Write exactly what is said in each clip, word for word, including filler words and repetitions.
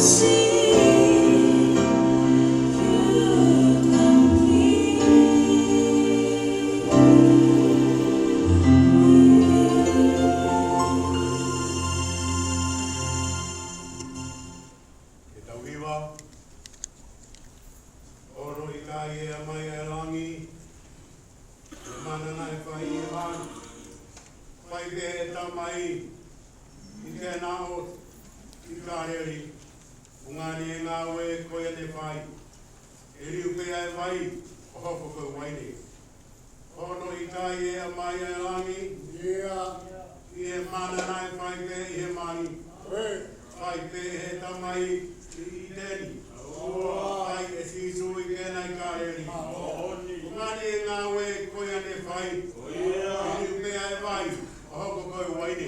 Ke tau hiva. Hono ʻikai ʻe ʻomai ʻa e langi, ʻi he mana naʻe fai ʻi he mali, fai pē ʻe he Tamai ʻi he ʻaho ni ʻi Kāleli. Fungani e ngāue ko ia ne fai, ʻe liu pē ʻa e vai ʻo hoko ko e uaine. Hono ʻikai ʻe ʻomai ʻa e langi, ia, ʻi he mana naʻe fai pē ʻi he mali, fai pē ʻe he Tamai ʻi ʻĪteni, fai ʻe Sīsū ʻi Kena ʻi Kāleli. Fungani e ngāue ko ia ne fai, ʻe liu pē ʻa e vai ʻo hoko ko e uaine.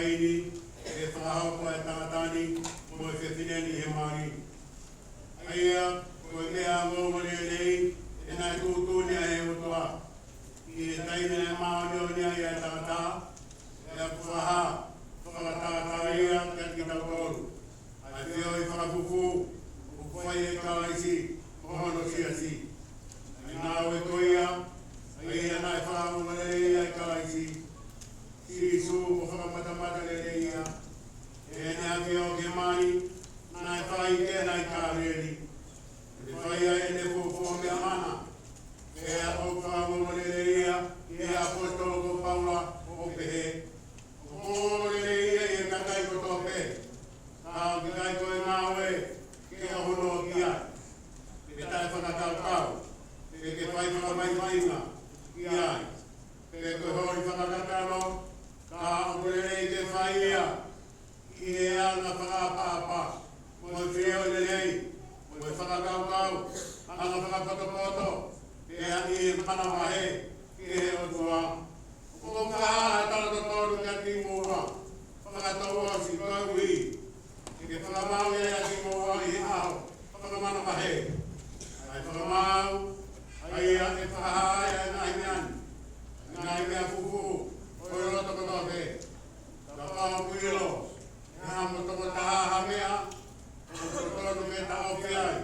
Ni, ʻe fakahoko ʻa e tangata ni mo e fefine ni he mali. ʻA ia, ko e meʻa ongoongolelei ʻe naʻe tuʻutuʻuni ʻe he ʻOtua ʻi he taimi naʻe māʻoniʻoni ai ʻa e tangata, ʻa ia ʻoku fakahā fakatātā ia kiate kitautolu ʻa e feohi fakafufū ʻoku fai ʻe Kalaisi mo hono siasi. ʻA e ngāue ko ia, ʻa ia naʻe fakaongoongolelei ai ʻa Kalaisi Sīsū mo fakamatamatalelei ia ʻi heʻene ʻafio ki he mali, naʻe fai ki heʻene ʻi Kāleli. ʻO ne fai ai ʻene fuofua meʻa mana, pea ʻoku fakaongoongolelei ia ʻi he ʻaposetolo ko Paula ʻo pehē, ʻoku ongoongolelei ia ʻi he kakai kotoa pē, ka ʻoku ʻikai ko e ngāue ke ʻohonoa ki ai, pe taʻefakakaukau, pe ke fai fakamaimainga ki ai, pe ko e holi fakakakano, ka ʻoku lelei ke fai ia ʻi he anga fakaʻapaʻapa, mo e feohi lelei, mo e fakakaukau anga fakapotopoto, pea ʻi he manavahē ki he ʻOtua. ʻOku ou fakahā ʻa e talatuʻutāmaki kiate kimoua, fakatouʻosi koeʻuhi ke fakamaau ʻa kimoua ʻi he ʻaho fakamanavahē. ʻA e fakamaau, ʻa ia ʻe fakahā ai ʻa e ngaahi meʻa ni, ngaahi meʻa fufū ʻo e loto kotoa pē. Kapau ʻoku ʻilo ʻe hamou tokotaha ha meʻa ʻoku totonu ke taʻofi ai,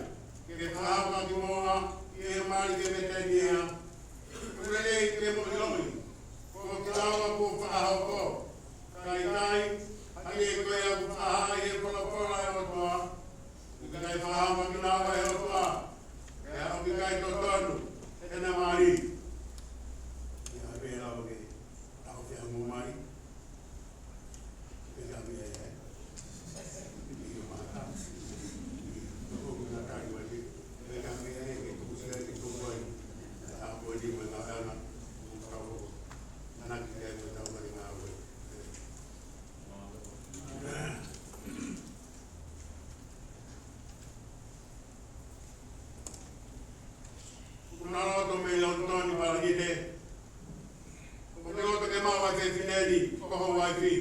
ke fakahā kiate kimoua ʻi he mali ke me tenia. ʻOku lelei ke mo ʻiloʻi, ko kitaua kuo fakahoko, ka ʻikai, ʻa ia ko ia kuo fakahā ʻi he folofola ʻa e ʻOtua, ʻoku ʻikai fakahā kiate kinaua ʻe he ʻOtua, pea ʻoku ʻikai totonu ʻena mali. ʻIo, ʻa e pehē lava ke taʻofi ʻa hoʻomou mali. ʻUnaloto mei Lonitoni, Palanite. ʻOku ou loto ke maʻu ʻa e fefine ni ko ho uaifi,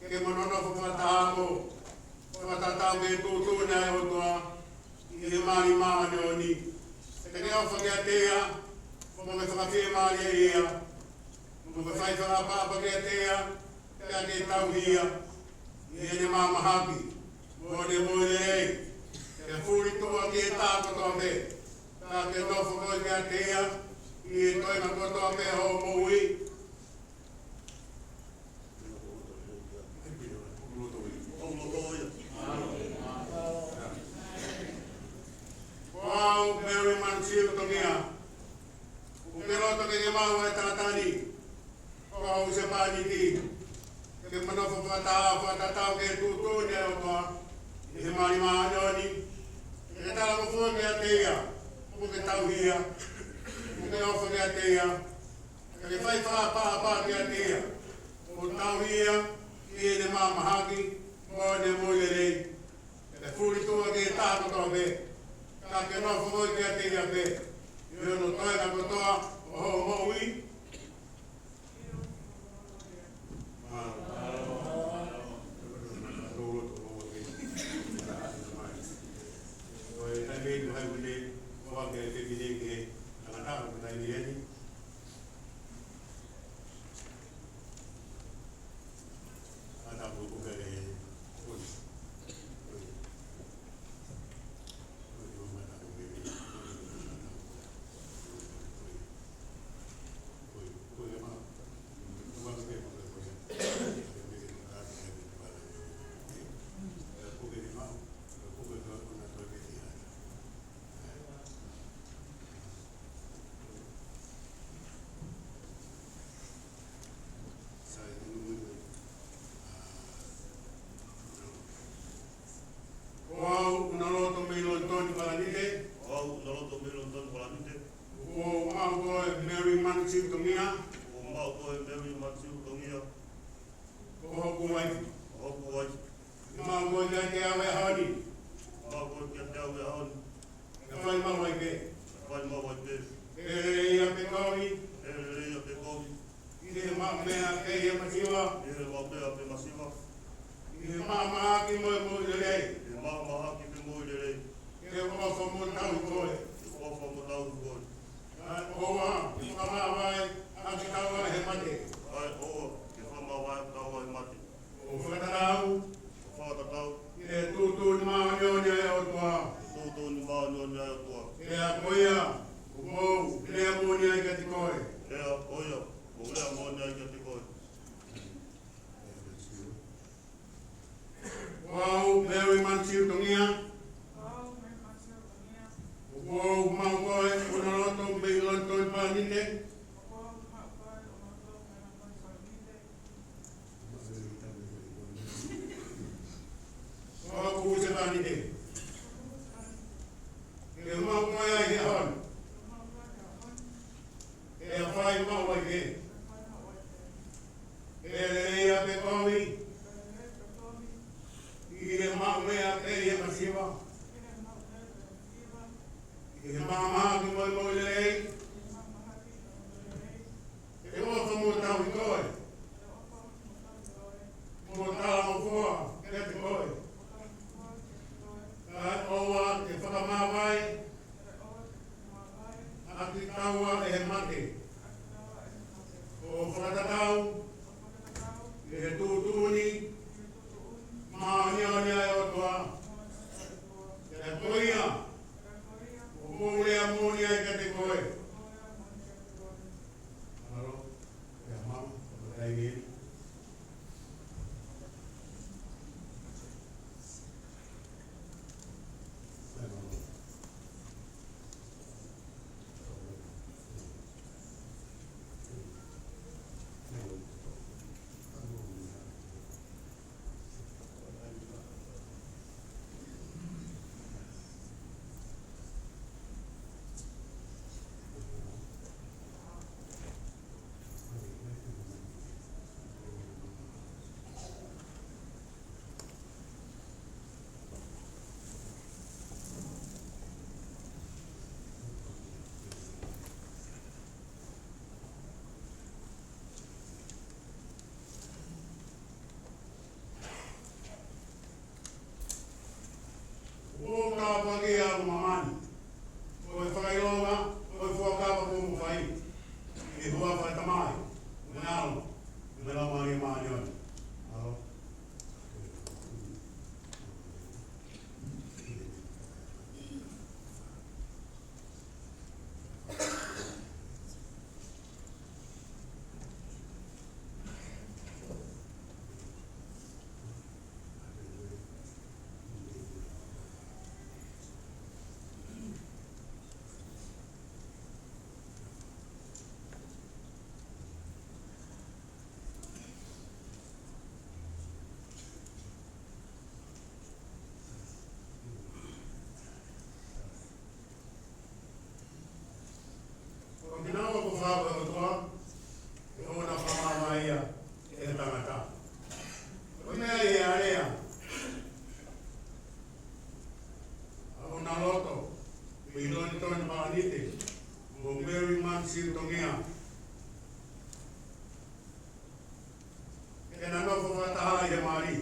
ke mo nonofo fakataha mo fakatatau ki he tuʻutuʻuni ʻa e ʻOtua ʻi he mali māʻoniʻoni. Te ke ʻofa kiate ia, mo ke fakafiemālieʻi ia, mo ke fai fakaʻapaʻapa kiate ia, pea ke tauhi ia ʻi heʻene mahamahaki mo ʻene moʻui lelei, ke fulituʻa ki he taha kotoa pē, ka ke nofo koe kiate ia ʻi he toenga kotoa pē hoʻo moʻui. Ko au, Mary Manutiu Tongia, ʻoku ke loto ke ke maʻu ʻa e tangata ni ko ho husepāniti, ke mo nofo fakataha fakatatau ki he tuʻutuʻuni ʻa e ʻOtua ʻi he mali māʻoniʻoni. Ke ke talangofua kiate ia, mo ke tauhi ia, mo ke ʻofa kiate ia, ke ke fai fakaʻapaʻapa kiate ia, mo tauhi ia ʻi heʻene mahamahaki mo ʻene moʻui lelei. Ke fulituʻa ki he taha kotoa pē, ka ke nofo koe kiate ia pē ʻi hono toenga kotoa ʻo hoʻo moʻui. Ko au, ʻUnaloto mei Lonitoni, Palanite. Ko au, ʻUnaloto mei Lonitoni, Palanite. ʻOku ou maʻu koe, Mary Manutiu Tongia, ʻOku ou maʻu koe, Mary Manutiu Tongia, ko hoku uaifi. ko hoku uaifi. Maʻu koe kiate au he ʻaho ni. Maʻu koe kiate au he ʻaho ni. Ke fai maʻu ai pē. Ke fai maʻu ai pē. Pea lelei ia pe kovi. Pea lelei ia pe kovi. ʻI ʻI he maʻu meʻa pē ʻi he masiva. ʻI he maʻu meʻa pē masiva. ʻI he maʻamahaki mo e moʻui lelei. ʻI he maʻamahaki mo e moʻui lelei. Ke ʻofa mo tauhi koe. Ke ʻofa mo tauhi koe. Kae ʻoua ke fakamāvae ʻa kitaua ʻe he mate. Kae ʻoua ke fakamāvae ʻa kitaua ʻe he mate. ʻO fakatatau. ʻO fakatatau. ʻI he tuʻutuʻuni māʻoniʻoni ʻa e ʻOtua. ʻI he tuʻutuʻuni māʻoniʻoni ʻa e ʻOtua. Pea ko ia ʻoku ou lea moʻoni ai kiate koe. Pea ko ia ʻoku ou lea moʻoni ai kiate koe. Ko au, Mary Mansfield Tongia. ʻOku ou maʻu koe ʻi hono loto mei Lonitoni Palanite. Ko au ko Husepanite. Ke u maʻu koe ai he ʻaho ni. Ke u fai maʻu ai pē. Ke lelei ʻa e kovi. ʻI he maʻu meʻa pē ʻi he masiva. ʻI he maʻamahaki mo e moʻui lelei. Ke ʻofa mo tauhi koe. Mo talangofua kiate koe. Kae ʻoua ke fakamāvae ʻa kitaua ʻe he mate. ʻO fakatatau ʻi he tuʻutuʻuni māʻoniʻoni ʻa e ʻOtua. Pea ko ia ʻoku ou lea moʻoni ai kiate koe. Mālō, ʻe maʻu, ʻo taimi eni. ʻOku ou tāpuakiʻi ʻa māmani. Ko e fakaʻilonga, ko e fuakava kuo mou fai. ʻI he huafa ʻo e Tamai, mo e ʻAlo, mo e Laumālie Māʻoniʻoni. Mālō. Ko kinaua kuo fai ʻe he ʻOtua, ʻi hono fakamāvae ia ʻe he tangata. Ko e meʻa ia ʻa e lea ʻa hono loto, mei Lonitoni Palanite, mo Mary Mansfield Tongia. Ke na nofo fakataha ʻi he mali.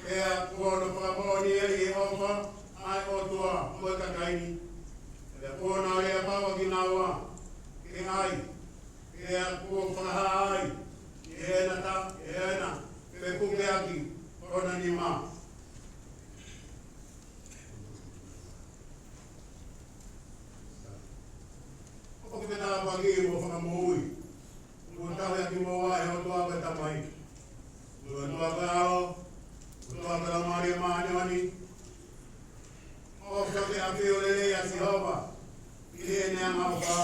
Pea kuo na fakamoʻoni ʻi he ʻofa ʻa e ʻOtua mo e kakai ni. Pea kuo na lea pau ʻa kinaua ke ʻai. Pea kuo fakahā ai ʻi heʻena ta, ʻi heʻena fepukeʻaki ʻo ʻena nima. ʻOku ke tāpuakiʻi mo fakamoʻui. Kuo tauhi ʻa kimoua ʻe he ʻOtua ko e Tamai, mo e ʻOtua ko e ʻAlo, mo e ʻOtua ko e Laumālie Māʻoniʻoni. ʻOfa ke ʻafio lelei ʻa Sihova ʻi heʻene angaʻofa,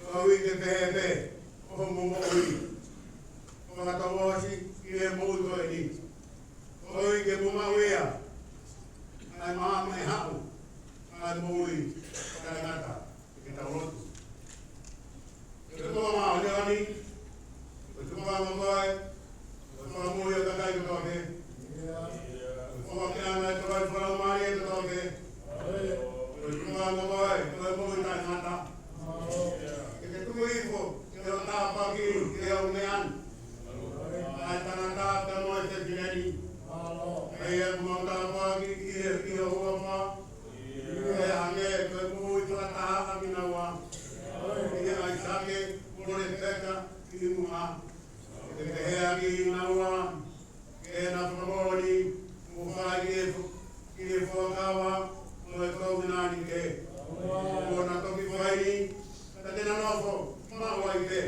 koeʻuhi ke pehē pē hoʻomo moʻui. Fakatouʻosi ʻi he moʻui ko eni, koeʻuhi ke mou maʻu ia ʻa e maama ʻe haʻu ʻa e moʻui taʻengata. Ke tau lotu. ʻE ʻOtua māʻoniʻoni, ko e tukuange ʻo e, ko e fakamoʻui ʻo e kakai kotoa pē. Ko e foaki ʻa e ngaahi tokaivi fakalaumālie kotoa pē. Ko e tukuange ʻo e, ko e moʻui taʻengata. Ke ke tuku hifo ʻa e tāpuaki, ke Hēleni. ʻA ia kuo mau tāpuaki ʻi he, ʻi ho huafa. ʻE hangē ko e moʻui fakataha ʻa kinaua. ʻIa ʻAisake mo Lefeka ʻi muʻa. Ke pehē ʻaki kinaua, ke na fakamoʻoni, mo fai ki he fu-, ki he fuakava ʻo e kovinānite. Kuo na toki fai ni, ka te na nofo maʻu ai pē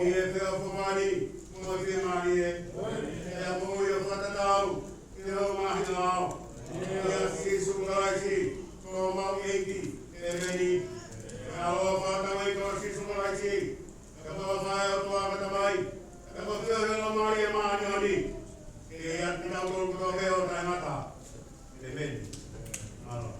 ʻi he feʻofoʻofani mo e fiemālie. ʻE moʻui ʻo fakatatau ki hoʻo māhina ʻo aʻu. ʻIa Sīsū Kalaisi, ko homau ʻEiki, ʻēmeni. ʻE ʻaloʻofa ʻa hotau ʻEiki ko Sīsū Kalaisi, ʻa e ʻofa ʻa e ʻOtua ko e Tamai, ʻa e feohi ʻa e Laumālie Māʻoniʻoni, ke ʻiate kitautolu kotoa pē ʻo taʻengata. ʻĒmeni. Mālō.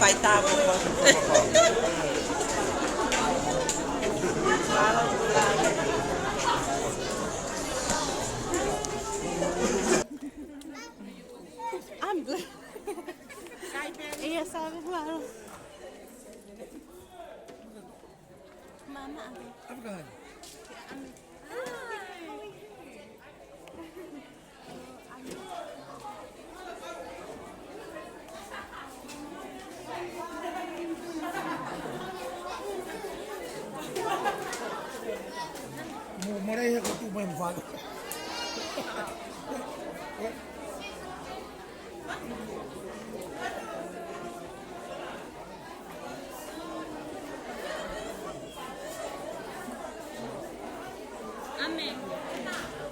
Fai tāpuaki. I'm good. Yes, I'm well. Mama, I'm good. Mo, mo re he ko tu mai mo fai. Amen.